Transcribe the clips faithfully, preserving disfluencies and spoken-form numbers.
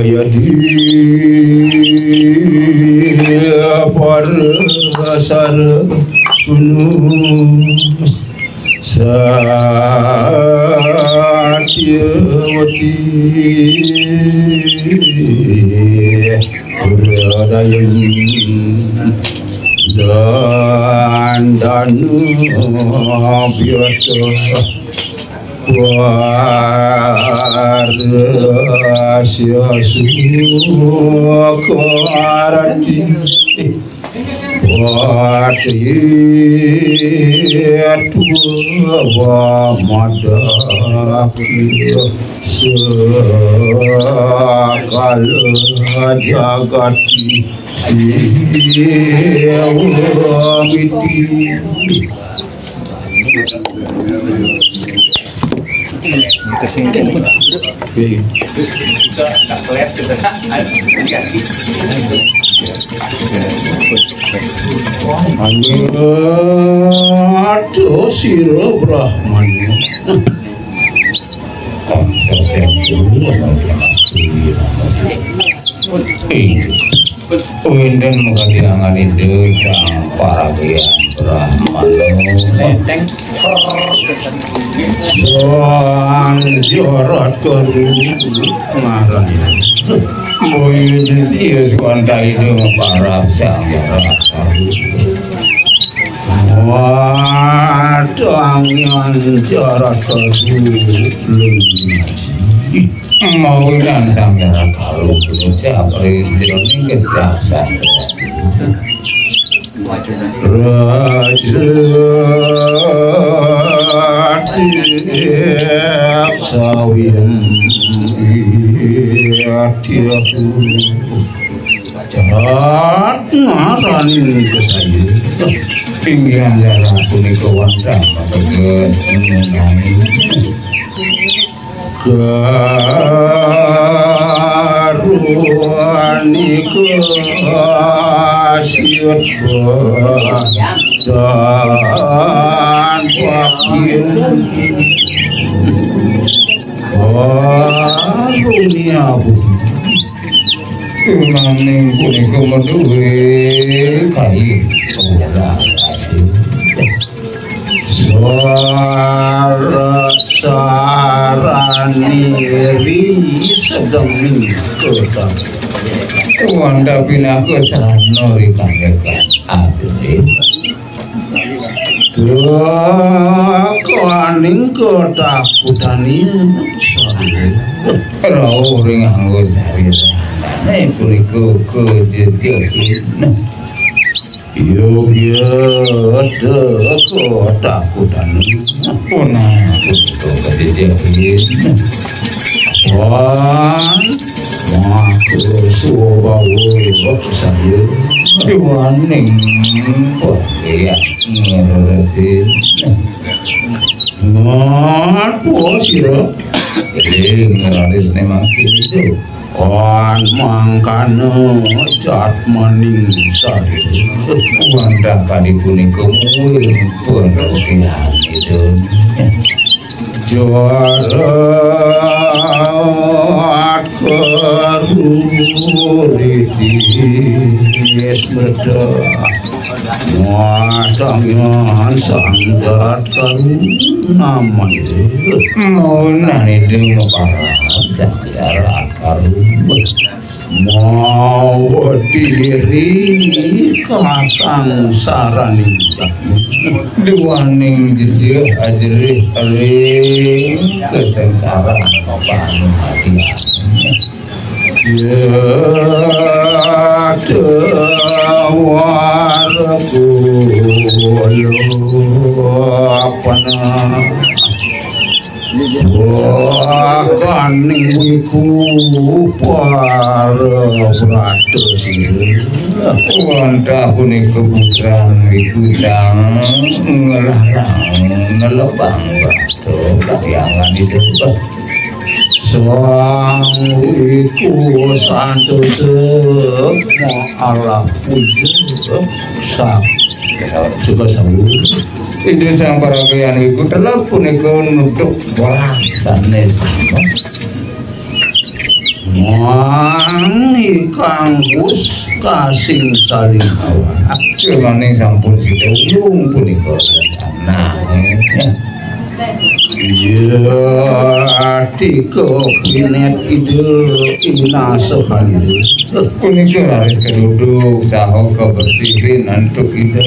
Yadi parasar sunus satyawati hridayam dandanu byata parasya sukarati. Pati tuva madakya sakala jagati sewamiti. Aduh, sira Brahmana. Wénten makadiangan Ida Sang Paragyan Brahmana. Sang Jarat Karu ngarani. Boyo Sia suwantah Ida maparab Sang Jarat Karu. Watangian Jarat Karu lung. Mawinan Sang Jarat Karu ngucap ring jeroning kecap sastra. Raja Tirta Sawiyam Yatiyahu. Jahat ngarani kesaya. Pinggihan jahat punika wantah mateges mengenai. Karunika sitwa dan wakil. Karunia punika. Tunaning punika madué kalih. Sara-, sarani ri sedenging kota. Wanda pinaka sarana ri kandekan. Aduh. Duh, kaning ketakutan ini. Rauh ring anggo sarira. Nah, punika kejejehing. Yogya ketakutan. Punah punika kejejehing. Wan, maka swabawa saya. Duaning pagayat ngleresin. Ngatpo sira. Ing raris nemang sira. Wan mangkana jatmaning sarira. Wantah kadi punika muwin pangertian Ida. Jarat Karu riti smrta. Watangian Sang Jarat Karu namanya. Maunan Ida maparab Sang Jarat Karu. Mawediri kasangsaraning jati. Duaning jejeh ajerih ring kasangsaran mapanuhadian. Yata warga lopana. Wakaning wiku para brata sira. Wantah punika putran wiku sang ngelarang nelebang brata kadiangan Ida. Sang wiku santosa maalap puja sang suka sawu. Ida Sang Paragayan Wiku teleb punika nutup welas sanes. Wang ikang Gus kasing saling awak. Cumaning sampun sida ulung punika. Nah, iya, tika pinet Ida Ina Sahalira. Punika raris kaduduk saha kabersihin antuk Ida.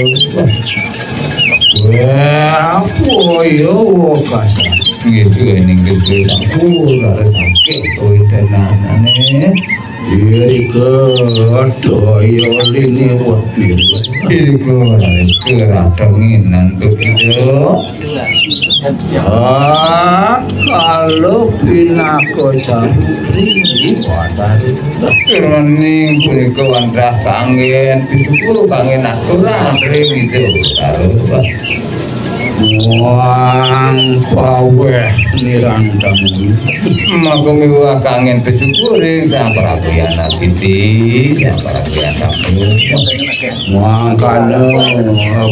Wah, apa ya wakasan? Nggih, suwening Gusti sampun raris sakit, oh, tenanane. Irika daya liniwet. Irika raris keratengin antuk Ida. Ah, kalau pinaka cantri, Batari. Kening punika wantah kanggen pisukur, kanggen aturan ring Ida Batara. Wang paweh nirantang. Maka miwah kanggen pisukur ring Sang Prabu Yan Apiti, Sang Prabu Yan Tamu. Mangkana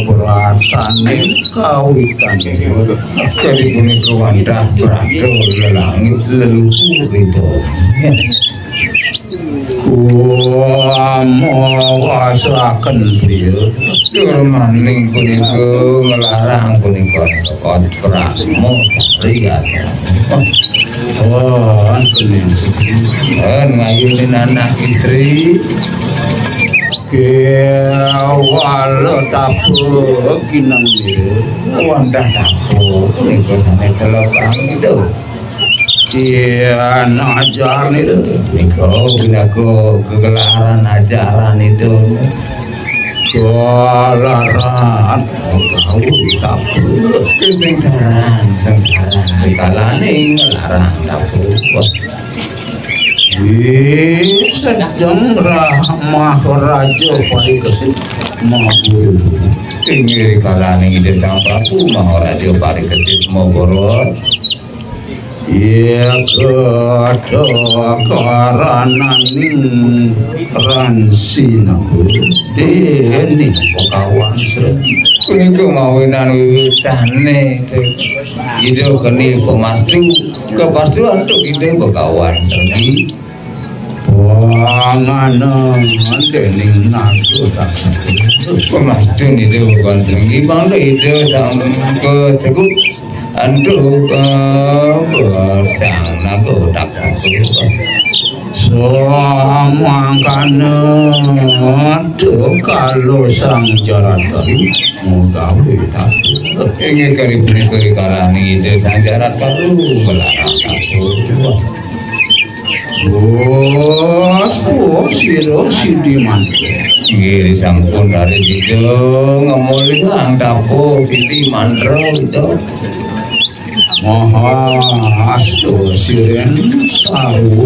berasane kawitan. Kadi punika wantah brata lelangit leluhur ida. Kumawasaken priya. Durmaning punika nglarang punika kos prasmo cari asrama. Oh, kening sedih. Dan ngayunin anak istri. Kewala tapa kinangira. Wantah tapa punika sane telok kami tu. Kian ajar nira. Nika pinaka kegelaran ajaran itu. Gelaran utawi tapa. Kesengsaran, sengsaran. Dikalane nglarang tapa. Ih, sedeng Rah-, Maharaja Parikesit maburu. Inggih kalane Ida Sang Prabu Maharaja Parikesit maburu. Iya kata karananing ransi nabu dene Bagawan Sregi. Punika mawinan wiwitane Ida keni pemastu, kepastuan untuk Ida Bagawan Sregi. Panganan dening naga raksasa. Pemastu Ida Bagawan Sregi, mangda Ida sangka teguh antuk, eh, sang naga raksasa. Samangkana kalo Sang Jarat Kalu mau gawe tata. Inggih kali punika dikalani Ida Sang Jarat Kalu melarang tata. Bos, bos, sira sidi mantra. Inggih, sampun dari Ida ngemuliang tapa sidi mantra Ida. Maha astu siren sarwa.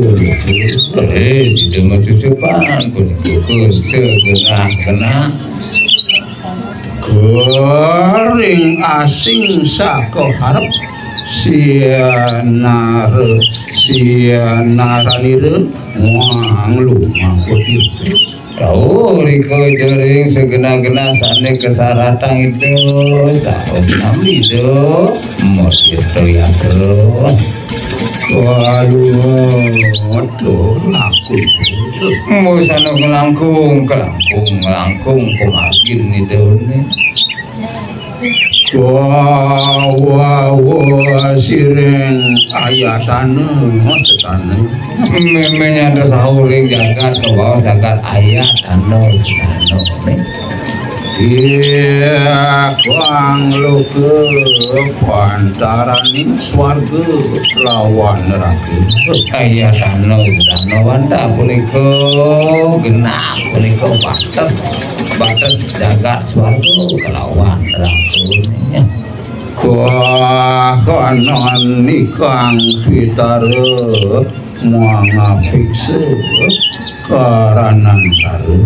Eh, Ida masusupan punika segenah-genah. Kering asing saka harep sianara sianaranira muang lumangkut. Tau rika jering segenah-genah sane kasaratang itu saos nami itu mesti terlihat. Waduh, waduh, laku. Mbok sana kelangkung, kelangkung, kelangkung, kemagin itu nih. Wah, wah, wah, siring ayatana, setana. Memenya ada sauring jagat, ke bawah jagat ayatana, setana. Iya, kang luka pantaraning swarga lawan neraka. Ayatana, setana, wantah punika genah, punika bates, bates jagat swarga kelawan neraka. Kuah kanan nikang pitara mangapiksa karanantara.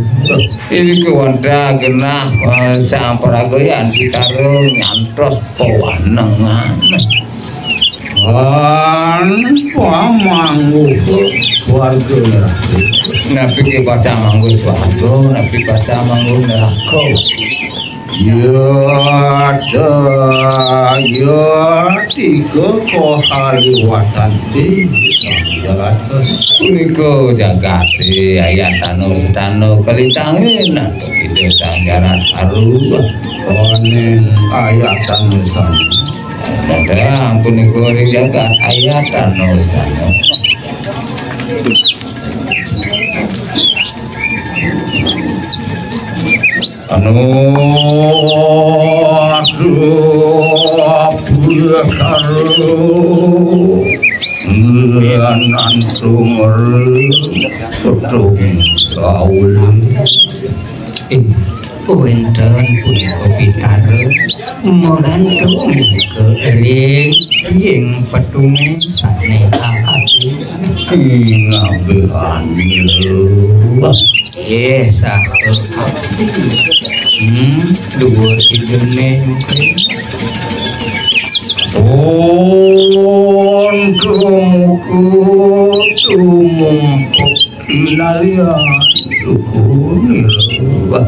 Ini kewantah genah, eh, Sang Paragayan Pitara nyantos pewanengan. Lan pamangguh swarga neraka. Napi ke baca mangguh swarga, napi baca mangguh neraka. Ya, ya, tiga kohaliwatan ti. Punika jagate ayatana sedana kalintangin, kita sang jarat aru. Oning ayatana sedana. Dadang punika ring jagat ayatana sedana. Anu aduh, aduh, aduh. Ngantung ring petung saul. Ing wenten punika pitara magantung ring ing petunge sane akati. Kingabehan. Eh, saha abdi? Hmm, dua sidene nyungkring. Pun tumuku tumumpuk nalian suku nira.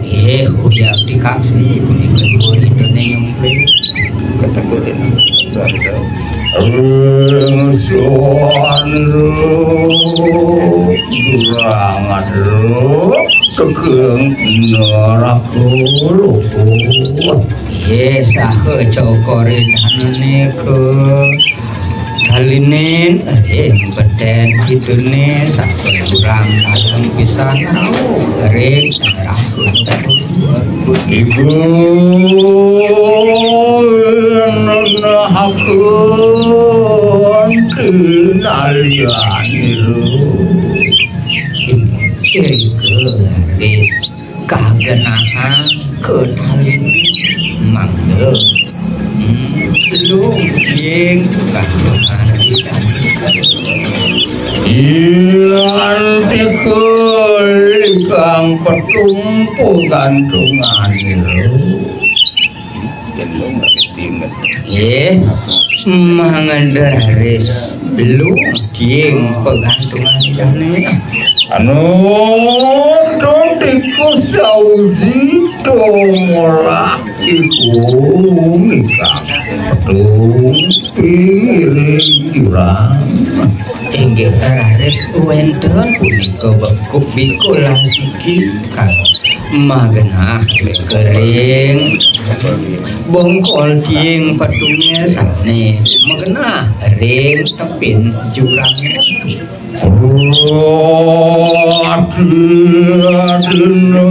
Eh, uya abdi kaksi, punika dua sidene nyungkring. Kategurin. Ring suan jurang adro tegeng neraka loko. Ye, saha cokore danane ke kalinen, ring beten kidune, saha jurang dalem pisan, rauh ring neraka loko. Iku nenehaken kinalianira. Ing kagenahang ketalin mangga. Hmm, lung ing kagenahang. Ilantika likang petung pagantunganira. Nggih, mangda raris lung ing pagantungan Ida. Anu, to tikus sauji to molah iku mikang petung pingiring jurang. Inggih raris wenten punika bekuk bikul lan siki kang magenah kering bongkol ing petunge sane magenah ring tepin jurang. Adina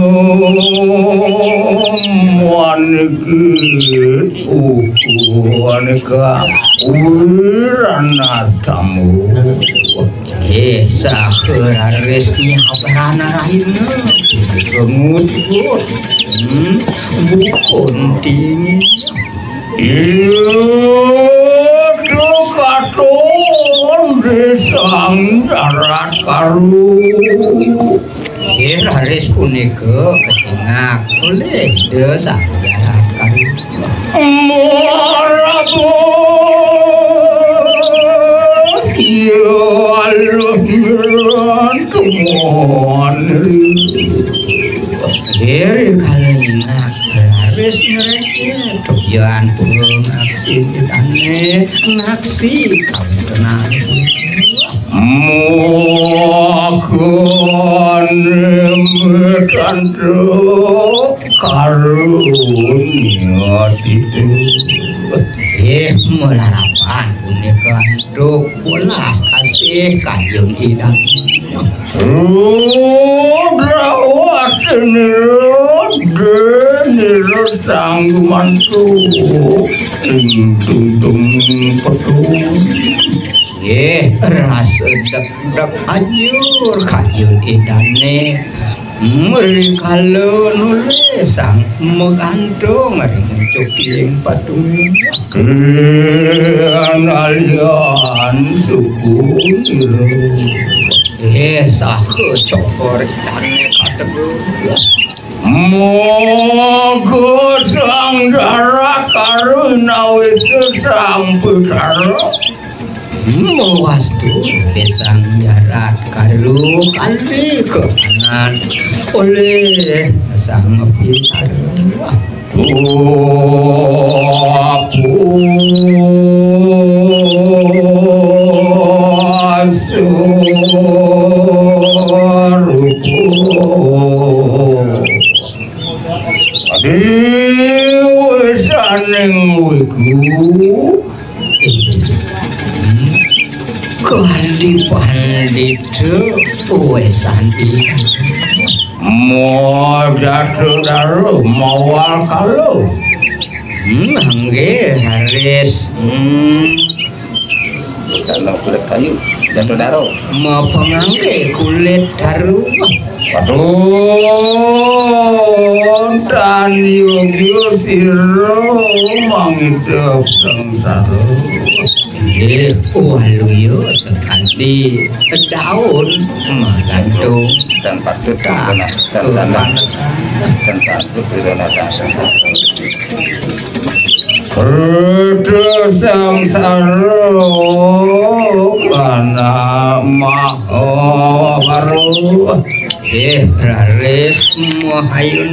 maniki uku aneka wiranastamu. Eh, saha raris nyabrana rahina. Gemut-gut. Hmm, bukun tinggi. Iya, katon desang darat karu. Nggih, raris punika kacingak olih Ida Sang Hyang Raka. Marabus, ya Allah, ngeran kemon. Nggih, kala nyingak raris ngrecet, tujuan pun aksi kitane, ngaksi kawitenan. Makane mikandha karunia itu. Nggih, malarapan punika antuk welas asih kayun Ida. Rudrawati nira, denira sang gumantu, ing tungtung petung. Nggih, rasa deg-deg ajur kayun Idane. Mrikala nulis sang magantung ring cuking patung. Kenalian suku nira. Eh, saha cokor Idane kateguh. Moga sang dara karuna wis sang putara. Mawastu oleh sang jarat karu kali kepanan oleh sang pitara. Tuh, pusu. Rupa. Adi wisaning wiku. Kali pandita wesan. Modatu daru mawal kalu. Hmm, nggih, Haris. Hmm. Sana kulit kayu, jatuh daro. Mapangangge kulit haru. Waduh, tan yogyo sira mangidep sengsara. Nggih, waluya sekanti daun magantung. Dan patut dan sana, dan patut dan sana. Rada sangsara kana maha baru. Eh, raris mahayun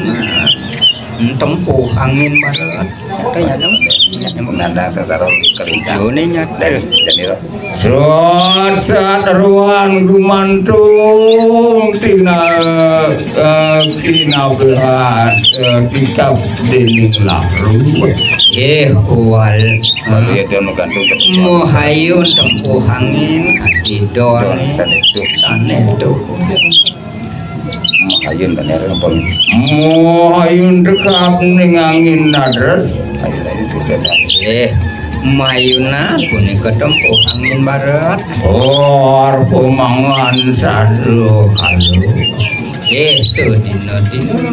tempuh angin barat. Kaya dong. Nandang sangsara kalintang. Yone nyatel. Dan, dan ira. Sat sat ruan gumantung tina, eh, kinabehan, eh, kitab dening laru. Eh, kual. Lalu ya dia menggantung ke tempat. Muhayun tempuh angin, katidon. Don, sanetu. Sanetu. Ayun kan ya, apa? Ayun dekap ning angin nadres. Ayun, ayun, sudah. Eh, mayuna punika tempuh angin barat. Oh, arep mangan sadu kalu. Eh, sedina-dina.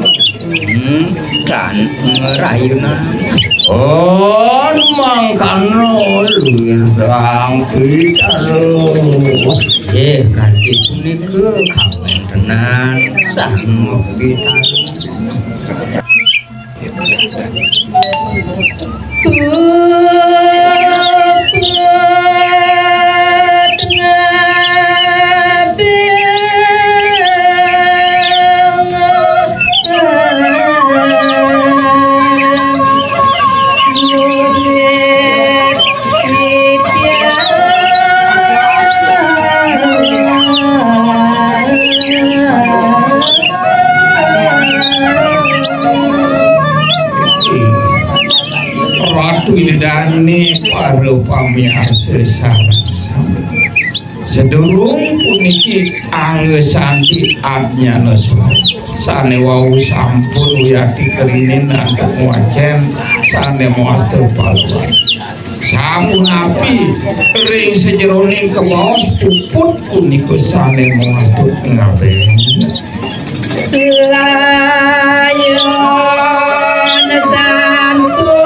Hmm, kan ngerayunan. Oh, mangkana luwih sang pitalu. Nggih, kanthi punika kawéntenan sang pitalu. Ratu Idane, para pamiarsa sareng sami. Sedurung puniki angga santi adnyana suara. Sane wau sampun wiakti kerinin antuk ngwacen sane mawasta paluan. Sapunapi ring sajeroning kebaos puput punika sane mawasta ngaben? Layon sampun.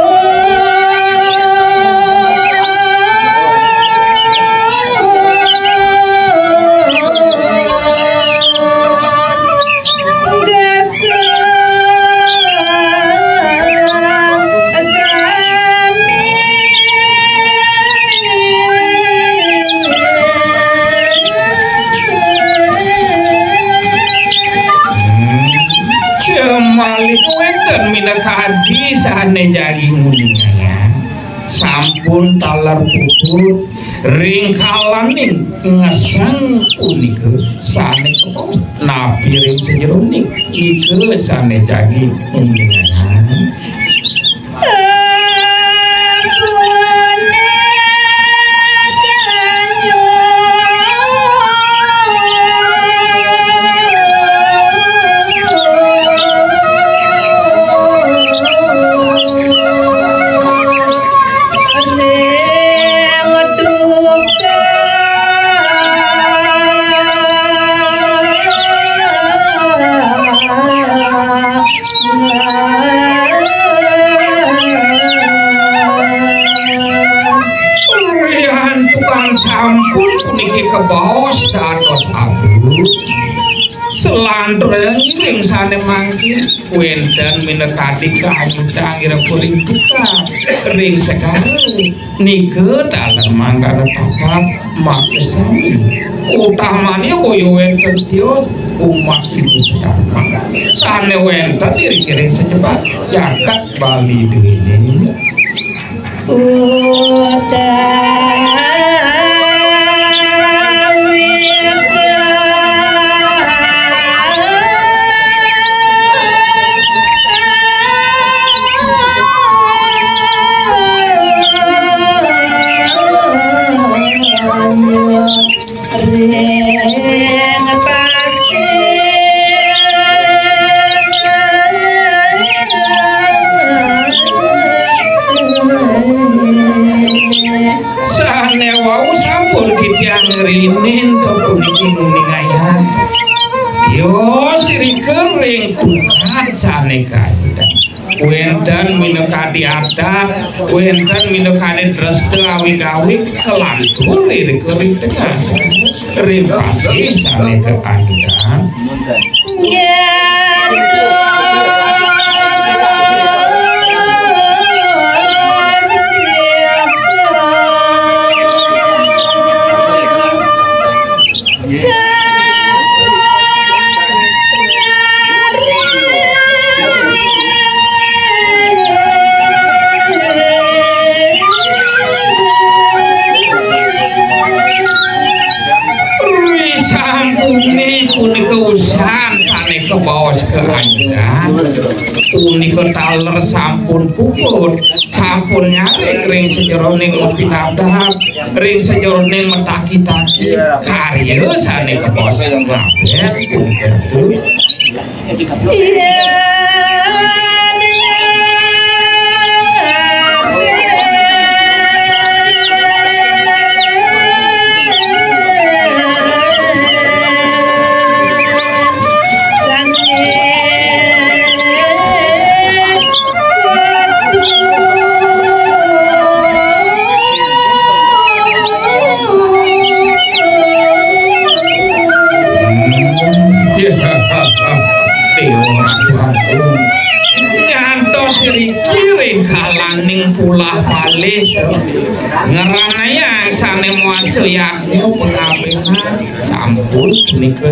Jemaliku wénten minakadi sané jagi nguningayang. Sampun taler puput ring kalaning ngeseng punika sané kepaus napi ring sajeroning nika sané jagi nguningayang. Riantukan sampun puniki kebaos dados abu. Selanturnya ngiring sané mangkin wénten minakadi kanyutang ira kuring tukar ring segara. Nika taler mangkana papat makasami. Utamane boya wenten tios umat ibu sedama. Sane wenten iring-iring sejebat jagat Bali duwene. Utawi Sané wau sampun titiang ngrinin to puniki nguningayang. Yo, sirika ring tukad sané kaidan. Wénten minakadi adat, wénten minakadi dresta awig-awig kalantur irika ring tengah. Ring pasih sané kakaidan. Sampuné punika usan sané kabaos kaidan. Punika taler sampun puput, sampun nyarik ring sajeroning mapinadab, ring sajeroning mataki-taki karya sané kabaos ngabéh punika. Ngantos riki ring kalaning pulah palih ngranayang sané mawastu yadnya pangabénan sampun punika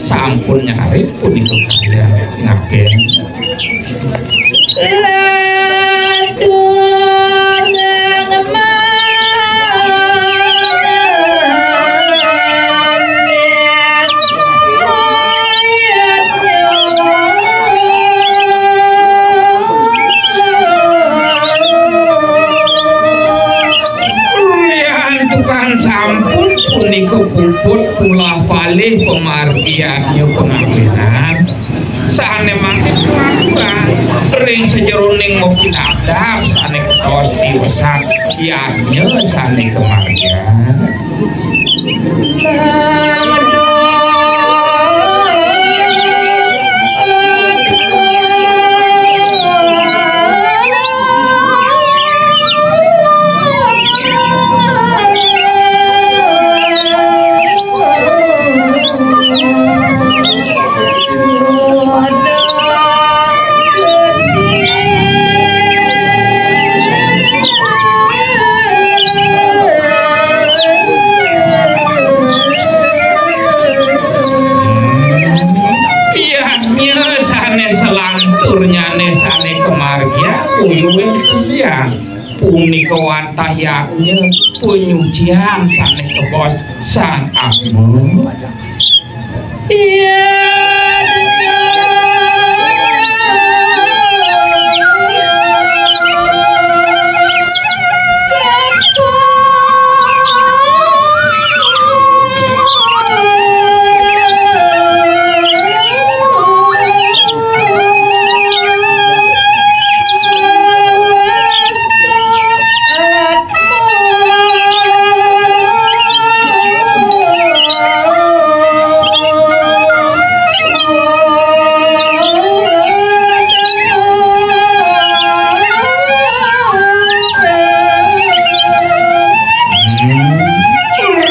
sampun nyarik punika karya ngabéh. Riantukan sampun punika puput pulah palih pamargi yadnya pangabénan. Sané mangkin kelakuan ring sajeroning mapinadab sané kertos diwasan yadnya sané kamargiang. Yadnya sané salanturnyané sané kamargiang uyuhing titiang. Punika wantah yadnya panyucian sané kabaos Sang Atma.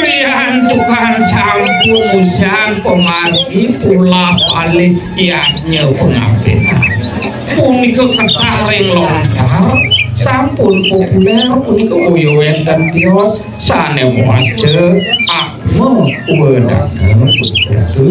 Riantukan sampun usan pamargi pulah palih yadnya pangabénan. Punika ketah ring lontar, sampun populér punika boya wénten tios sané mawaca Atma Wedana punika.